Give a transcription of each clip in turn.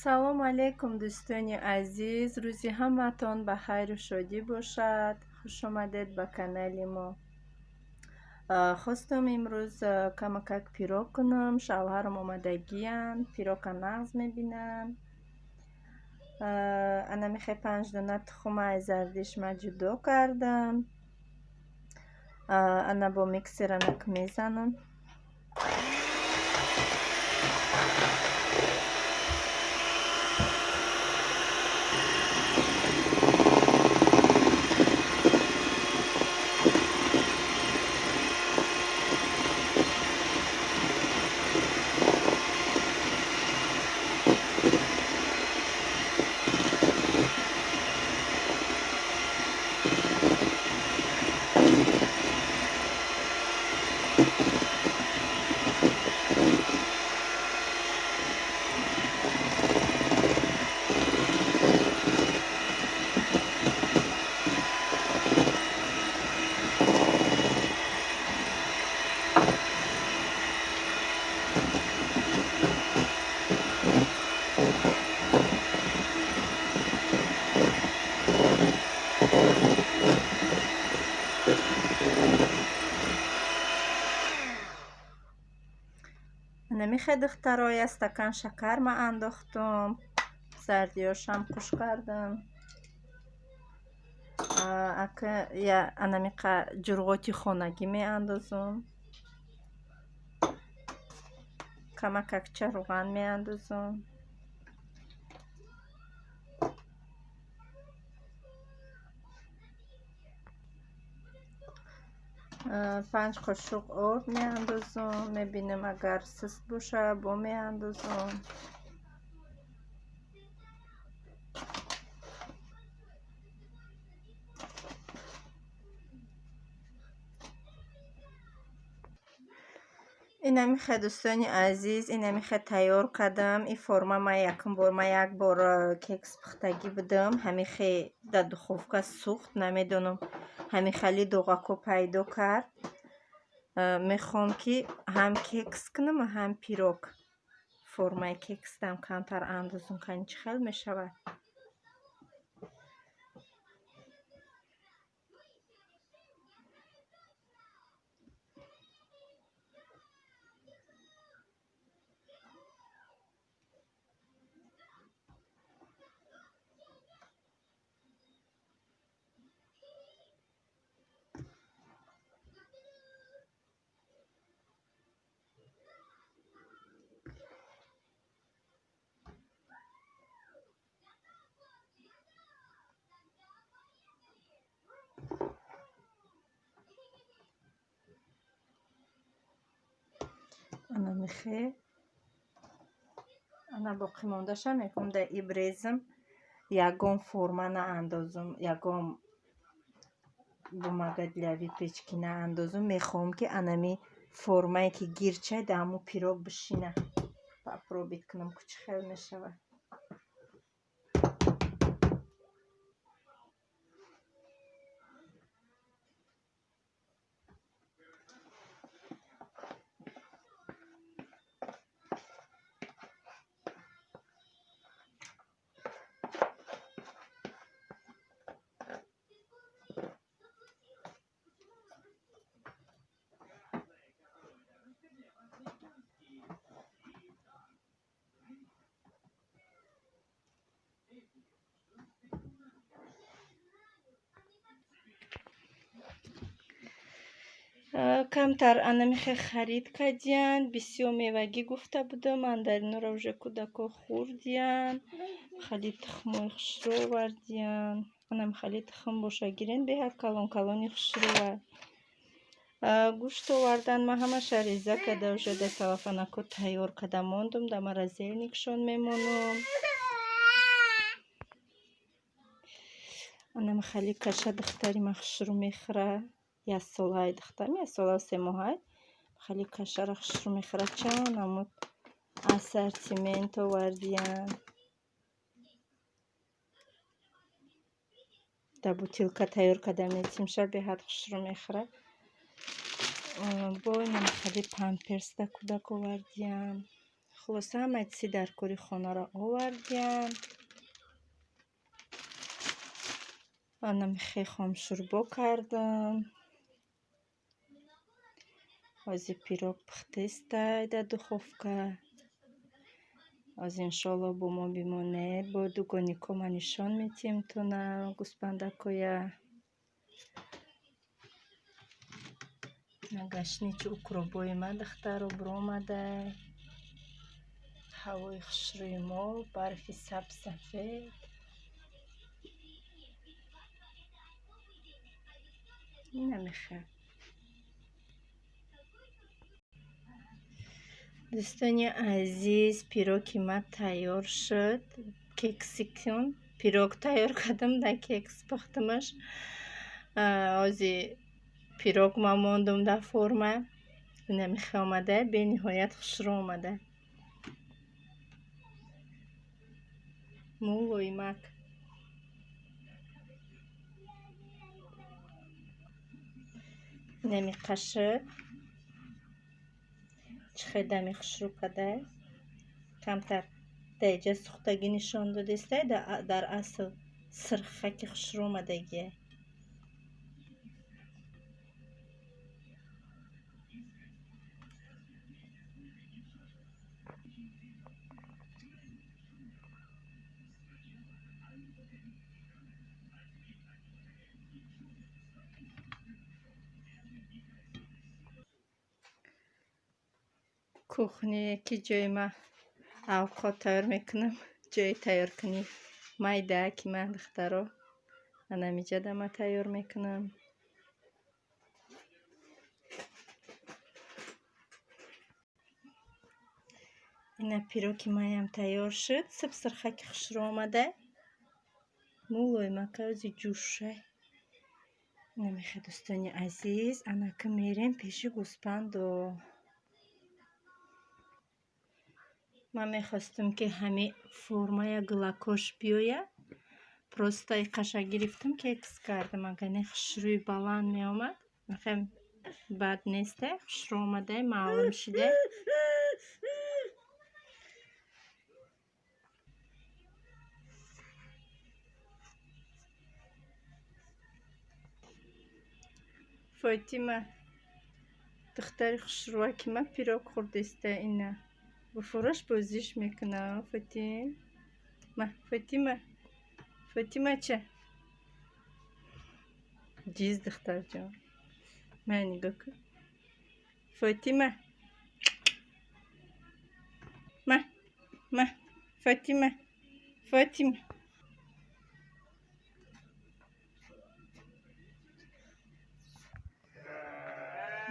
Салом алейкум, дӯстони азиз, рӯзи ҳамаатон ба хайру шодӣ бошад. Хуш омадед ба канали мо. Хостам имрӯз камакак пирог кунам. Шавҳарам омадагиянд, пирока нағз мебинанд. Ана мехе 5 дона тухма аз зардиш ма ҷудо кардам. Ана бо миксер анак мезанам. Намихе духтаро, я стакан шакар ма андохтум, зардиёшам қуш кардам. Ака я анамиқа ҷурғоти хонагӣ меандозум, камакакча руған меандозум. 5 қошуқ орд меандозум, мебинам агар сист боша, бо меандозум. Инамихе дӯстони азиз, инамихе тайёр кардам. И форма ма якум бор, ма як бор кекс пухтагӣ будам, ҳамихе дар духовка сӯхт, намедонам ҳамихали доғако пайдо кард. Мехоҳам ки ҳам кекс кунам, ҳам пирог. Формаи кексдам камтар андозум, кани чӣ хел мешавад. Ана мехе ана боқимондаша мехоҳам дар ибрезм, ягон форма наандозум, ягон бумага для выпечки наандозум. Мехоҳам ки анами формае ки гирчай дар ҳамун пирог бишина. Попробить кунам, ку чӣ хел мешавад. Камтар анамихе харид кардиянд, бисёр мевагӣ гуфта будам, мандаринора уже кӯдако хӯрдиянд, хали тухмои хушрӯ овардиянд. Анам хали тухм боша гирен, беҳад калон калони хушрӯва. Гӯшт овардан, ман ҳамаша реза карда уже дар салафанако тайёр карда мондум, дар морозильникшон мемонам. Анам хали каша духтари ман хушрӯ мехӯра. Як солаи духтарам, як солау 3 моҳай. Хали кашара хушрӯ мехӯра. Чанд намуд ассортимент овардиянд. Дар бутилка тайёр карда метимша, беҳад хушрӯ мехӯра. Бо инам хали памперс дар кӯдак овардиянд. Хулоса, ҳамаи чизи дар кори хонаро овардиям. Анамихе хомшӯрбо кардам. Ҳозир пирог пухтестай дар духовка. Ҳозир иншоалло бо мо бимонед. Бо дугоникома нишон метиҳем тона гӯспандакоя. Гашничи укробои ма духтаро биромадай. Ҳавои хушрӯи мо, барфи сабсафед. Инамихе. Дӯстони азиз, пироги ма тайёр шуд. Кекси кун. Пирог тайёр кардам, дар кекс пухтамаш. Ҳозир пирог ма мондум дар форма. Инамихе омада, бениҳоят хушрӯ омада. Мулоимак. Инамиқа шуд. Чӣ хел дами хушрӯ кадай. Камтар дар иҷа сӯхтагӣ нишон додестай, дар асл сирхаки хушрӯ омадагиай. Кухне ки ҷои ма авқот тайёр мекунам, ҷои тайёркунӣ майда ки ман духтаро анамиҷада ма тайёр мекунам. Ина пироги маям тайёр шуд, сибсирхаки хушрӯ омада. Мулоимака ози ҷӯшай. Инамихе дӯстони азиз, анака мерем пеши гӯспандо. Ман мехостам, ки ҳами формая гулакош биёяд. Просто иқаша гирифтам, кекс кардам. Агар не хушрӯи баланд меомад. Мехоҳем бад несте, хушрӯ омадай, маълум шида. Фотима, духтари хушрӯаки ма пирог хӯрдеста ина. Бо фураш бозиш мекунам, Фотим. Ма, Фотима. Фотима ча? Ҷиз духтарҷон. Ма нигоҳ кун. Фотима. Ма, ма, Фотима. Фотима.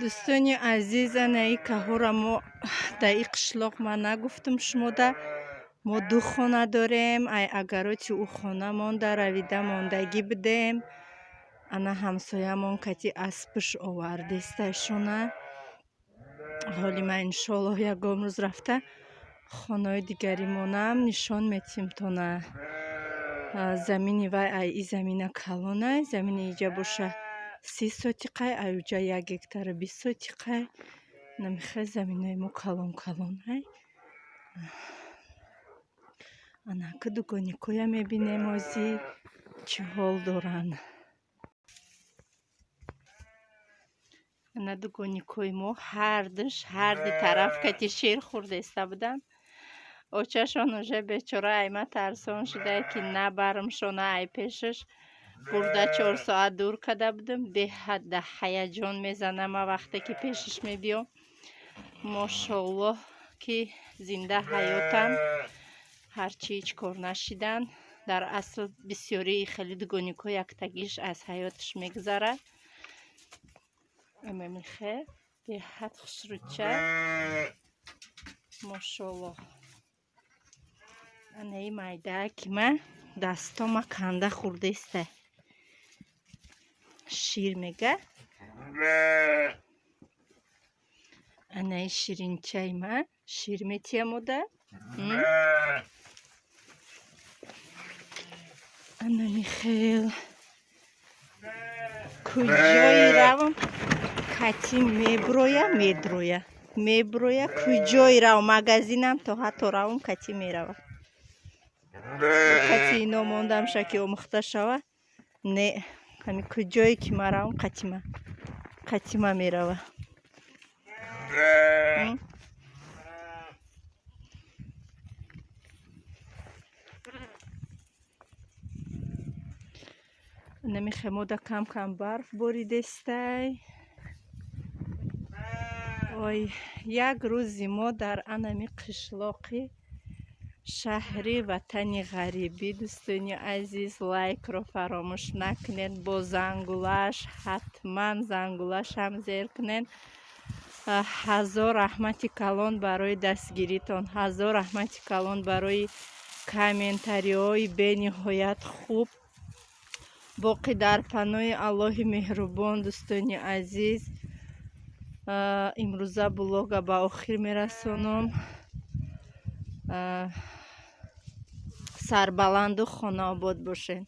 Дӯстони азиз, ана и каҳора мо дар и қишлоқ ман нагуфтам шумода. Мо ду хона дорем. Ай агароти ӯ хона монда, равида мондагӣ будем. Ана ҳамсоямон кати аспш овардестайшона. Ҳоли ман иншоаллоҳ ягон рӯз рафта хонаҳои дигаримонам нишон метиҳем тона. Замини вай ай и замина калонай, замини иҷа боша 30 сотиқай, ай уҷа 1 гектару 20 сотиқай. Намихай заминаи мо калон калонай. Анака дугоникоя мебинем ҳозир чӣ ҳол доранд. Ана дугоникои мо ҳардуш ҳарди тараф кати шир хӯрдеста буданд. Очашон уже бечора айма тарсон шуда, ки набармшона ай пешаш. Бурда 4 соат дур карда будам. Беҳад да ҳаяҷон мезанам ма вақте ки пешаш мебиём. Мошоаллоҳ ки зинда ҳаётанд, ҳарчи ҳеҷ кор нашиданд. Дар асл бисёрии хеле дугоникҳо яктагиш аз ҳаёташ мегузарад. Амамихе беҳад хушрӯча. Мошоаллоҳ. Анаи майдаа ки ма дастома канда хӯрдеста. Шир мега. Анаи ширинчаи ма шир метиҳамода. Ана михел. Куҷои равам кати меброя, медроя. Меброя, куҷои рав, магазинам то ҳатто равам, кати мерава. Кати ино мондамша, ки омӯхта шава. Не, ҳами куҷое ки ма равам, қатима мерава. Намихемода кам кам барф боридестай. Ой, як рӯзи мо дар анами қишлоқи шаҳри ватани ғарибӣ. Дӯстони азиз, лайкро фаромӯш накунед, бо зангулаш, ҳатман зангулашам зер кунед. Ҳазор раҳмати калон барои дастгиритон, ҳазор раҳмати калон барои комментариҳои бениҳоят хуб. Боқӣ дар паноҳи Аллоҳи меҳрубон, дӯстони азиз. Имрӯза блога ба охир мерасонам. Сарбаланду хонаобод бошед.